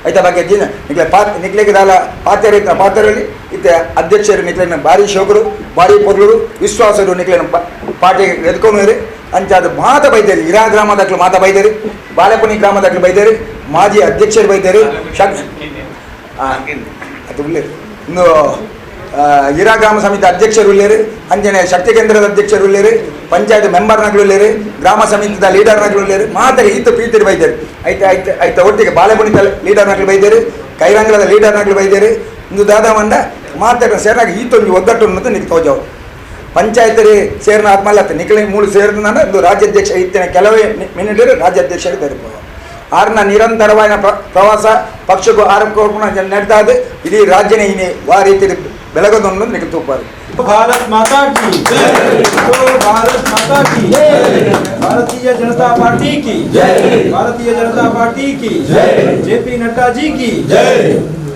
ಐತ ಬಗ್ಗೆ ಜೀನ ನಿಕ್ಲೆ ಪಾ ನಿಕ್ಲೆಗೆ ದಾಲ ಪಾತೆರೆ ಪಾತೆರಲ್ಲಿ ಇತ್ತೆ ಅಧ್ಯಕ್ಷರು ನಿಕ್ಲೆನ ಭಾರಿ ಶೋಕರು ಭಾರಿ ಪೊರ್ಲರು ವಿಶ್ವಾಸರು ನಿಕ್ಲೆನ ಪಾರ್ಟಿ ಎದ್ಕೊಂಡು ಅಂಚಾದ ಮಾತ ಬೈದೇರಿ ಇರಾ ಗ್ರಾಮದಾಕ್ಲು ಮಾತ ಬೈದೇರಿ ಬಾಳೆಪುಣಿ ಗ್ರಾಮದಾಕ್ಲು ಬೈದೇರಿ ಮಾಜಿ ಅಧ್ಯಕ್ಷರು ಬೈದೇರಿ ಶಕ್ ಅದು ಉಳ್ಳೇರು ಇನ್ನು ಇರಾ ಗ್ರಾಮ ಸಮಿತಿ ಅಧ್ಯಕ್ಷರು ಉಳ್ಳೇರು ಅಂಜನೆ ಶಕ್ತಿ ಕೇಂದ್ರದ ಅಧ್ಯಕ್ಷರು ಉಳ್ಳೇರು ಪಂಚಾಯತ್ ಮೆಂಬರ್ನಗಳು ಉಳ್ಳೇರು ಗ್ರಾಮ ಸಮಿತಿದ ಲೀಡರ್ನಗಳು ಉಳ್ಳೇರು ಮಾತಾರೆ ಈತ ಪ್ರೀತಿರು ಬೈದೇರು ಐತೆ ಐತೆ ಐತೆ ಒಟ್ಟಿಗೆ ಬಾಳೆಪುಣಿತ ಲೀಡರ್ನಗಳು ಬೈದೇರು ಕೈರಂಗದ ಲೀಡರ್ನಗಳು ಬೈದೇರು ಇಂದು ದಾದಾ ಮಂಡ ಮಾತಾಡ ಸೇರಿನಾಗ ಈತೊಂದು ಒಗ್ಗಟ್ಟು ಅನ್ನೋದು ನಿಕ್ ತೋಜಾವು ಪಂಚಾಯತರಿ ಸೇರಿನ ಆತ್ಮಲ್ಲ ನಿಕ್ಲೆ ಮೂಳು ಸೇರಿದ ಒಂದು ರಾಜ್ಯಾಧ್ಯಕ್ಷ ಇತ್ತಿನ ಕೆಲವೇ ಮಿನಿಟ್ ರಾಜ್ಯಾಧ್ಯಕ್ಷರಿಗೆ ತಲುಪುವ ಆರ್ನ ನಿರಂತರವಾದ ಪ್ರವಾಸ ಪಕ್ಷಕ್ಕೂ ಆರೋಪ ನಡೀತಾ ಇದೆ ಇಡೀ ರಾಜ್ಯನೇ ಇನ್ನೇ ವಾ ರೀತಿ ಬೆಳಗದೊಂದು ನಿಖಿಲ್ ತೂಪಾರು. भारत माता की जय, भारत माता की जय, भारतीय जनता पार्टी की जय, भारतीय जनता पार्टी की जय, जेपी नड्डा जी की जय,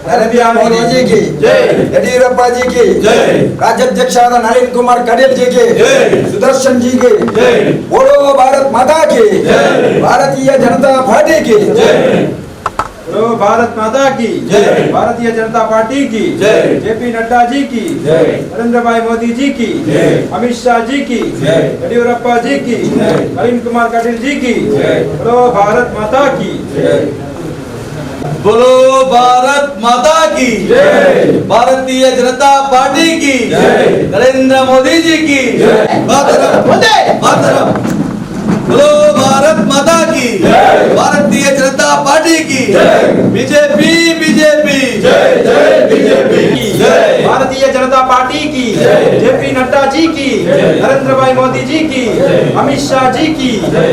नरेंद्र मोदी जी की जय, यडियूरप्पा जी की जय, राज्याध्यक्ष नलिन कुमार कटील जी की जय, सुदर्शन जी की जय, बोलो भारत माता की जय, भारतीय जनता पार्टी की जय, बोलो भारत माता की जय, भारतीय जनता पार्टी की जय, जेपी नड्डा जी की जय, नरेंद्र भाई मोदी जी की जय, अमित शाह जी की जय, येदियुरप्पा जी की जय, नलिन कुमार कटील जी की जय, बोलो भारत माता की जय, बोलो भारत माता की जय, भारतीय जनता पार्टी की जय, नरेंद्र मोदी जी की जय, मातरम वंदे मातरम। बोलो भारत माता की जय, भारतीय जनता पार्टी की जय, बीजेपी बीजेपी जय जय बीजेपी जय, भारतीय जनता पार्टी की जय, जेपी नड्डा जी की जय, नरेंद्र भाई मोदी जी की जय, अमित शाह जी की जय,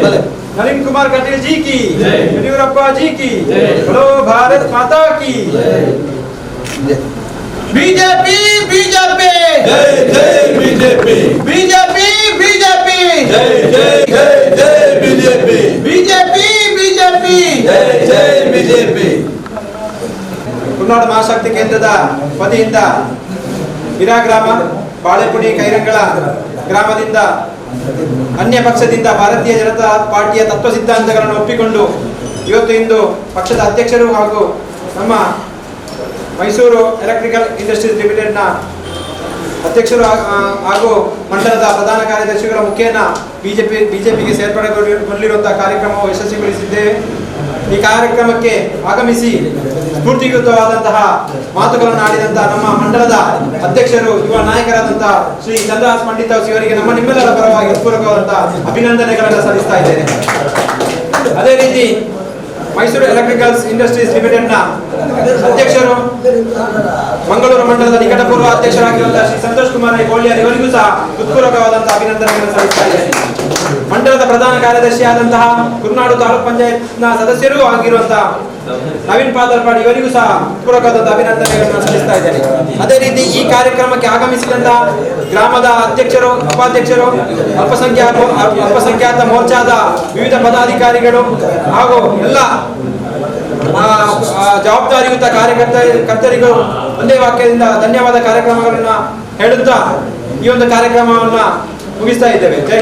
नलिन कुमार कटील जी की जय, येदियुरप्पा जी की जय, बोलो भारत माता की बीजेपी बीजेपी जय जय BJP BJP BJP जय जय जय जय BJP BJP BJP जय जय बीजेपी। ಕುನ್ನಾಡ ಮಹಾಶಕ್ತಿ ಕೇಂದ್ರದ ವತಿಯಿಂದ ಹಿರಾ ಗ್ರಾಮ ಬಾಳೆಪುಣಿ ಕೈರಂಗಳ ಗ್ರಾಮದಿಂದ ಅನ್ಯ ಪಕ್ಷದಿಂದ ಭಾರತೀಯ ಜನತಾ ಪಾರ್ಟಿಯ ತತ್ವ ಸಿದ್ಧಾಂತಗಳನ್ನು ಒಪ್ಪಿಕೊಂಡು ಇವತ್ತು ಇಂದು ಪಕ್ಷದ ಅಧ್ಯಕ್ಷರು ಹಾಗೂ ನಮ್ಮ ಮೈಸೂರು ಎಲೆಕ್ಟ್ರಿಕಲ್ ಇಂಡಸ್ಟ್ರೀಸ್ ಲಿಮಿಟೆಡ್ನ ಅಧ್ಯಕ್ಷರು ಹಾಗೂ ಮಂಡಲದ ಪ್ರಧಾನ ಕಾರ್ಯದರ್ಶಿಗಳ ಮುಖೇನ ಬಿಜೆಪಿಗೆ ಸೇರ್ಪಡೆಗೊಂಡಿರುವಂತಹ ಕಾರ್ಯಕ್ರಮವು ಯಶಸ್ವಿಗೊಳಿಸಿದ್ದೇವೆ. ಈ ಕಾರ್ಯಕ್ರಮಕ್ಕೆ ಆಗಮಿಸಿ ಸ್ಫೂರ್ತಿಯುತವಾದಂತಹ ಮಾತುಗಳನ್ನು ಆಡಿದಂತಹ ನಮ್ಮ ಮಂಡಲದ ಅಧ್ಯಕ್ಷರು, ಯುವ ನಾಯಕರಾದಂತಹ ಶ್ರೀ ಚಂದ್ರಹಾಸ್ ಪಂಡಿತ್ ಇವರಿಗೆ ನಮ್ಮ ನಿಮ್ಮೆಲ್ಲರ ಪರವಾಗಿ ಹೃತ್ಪೂರ್ವಕವಾದಂತಹ ಅಭಿನಂದನೆಗಳನ್ನು ಸಲ್ಲಿಸ್ತಾ ಇದ್ದೇನೆ. ಅದೇ ರೀತಿ ಮೈಸೂರು ಎಲೆಕ್ಟ್ರಿಕಲ್ಸ್ ಇಂಡಸ್ಟ್ರೀಸ್ ಲಿಮಿಟೆಡ್ನ ಅಧ್ಯಕ್ಷರು, ಮಂಗಳೂರು ಮಂಡಲದ ನಿಕಟಪೂರ್ವ ಅಧ್ಯಕ್ಷರಾಗಿರುವಂತಹ ಶ್ರೀ ಸಂತೋಷ್ ಕುಮಾರ್ ಗೋಳ್ಯಾರ್ ಇವರಿಗೂ ಸಹ ಹೃತ್ಪೂರ್ವಕವಾದಂತಹ ಅಭಿನಂದನೆಗಳನ್ನು ಸಲ್ಲಿಸ್ತಾ ಇದ್ದೇನೆ. ಮಂಡಲದ ಪ್ರಧಾನ ಕಾರ್ಯದರ್ಶಿಯಾದಂತಹ, ಕುರ್ನಾಡು ತಾಲೂಕ್ ಪಂಚಾಯತ್ನ ಸದಸ್ಯರೂ ಆಗಿರುವಂತಹ ನವೀನ್ ಪಾದರ್ಪಾಡಿ ಇವರಿಗೂ ಸಹ ಹೃತ್ಪೂರ್ವಕವಾದಂತಹ ಅಭಿನಂದನೆಗಳನ್ನು ಸಲ್ಲಿಸ್ತಾ ಇದ್ದೇನೆ. ಅದೇ ರೀತಿ ಈ ಕಾರ್ಯಕ್ರಮಕ್ಕೆ ಆಗಮಿಸಿದಂತಹ ಗ್ರಾಮದ ಅಧ್ಯಕ್ಷರು, ಉಪಾಧ್ಯಕ್ಷರು, ಅಲ್ಪಸಂಖ್ಯಾತ ಅಲ್ಪಸಂಖ್ಯಾತ ಮೋರ್ಚಾದ ವಿವಿಧ ಪದಾಧಿಕಾರಿಗಳು ಹಾಗೂ ಎಲ್ಲ ಜವಾಬ್ದಾರಿಯುತ ಕರ್ತರಿಗೂ ಒಂದೇ ವಾಕ್ಯದಿಂದ ಧನ್ಯವಾದ ಕಾರ್ಯಕ್ರಮಗಳನ್ನು ಹೇಳುತ್ತಾ ಈ ಒಂದು ಕಾರ್ಯಕ್ರಮವನ್ನು ಮುಗಿಸ್ತಾ ಇದ್ದೇವೆ. ಜೈ.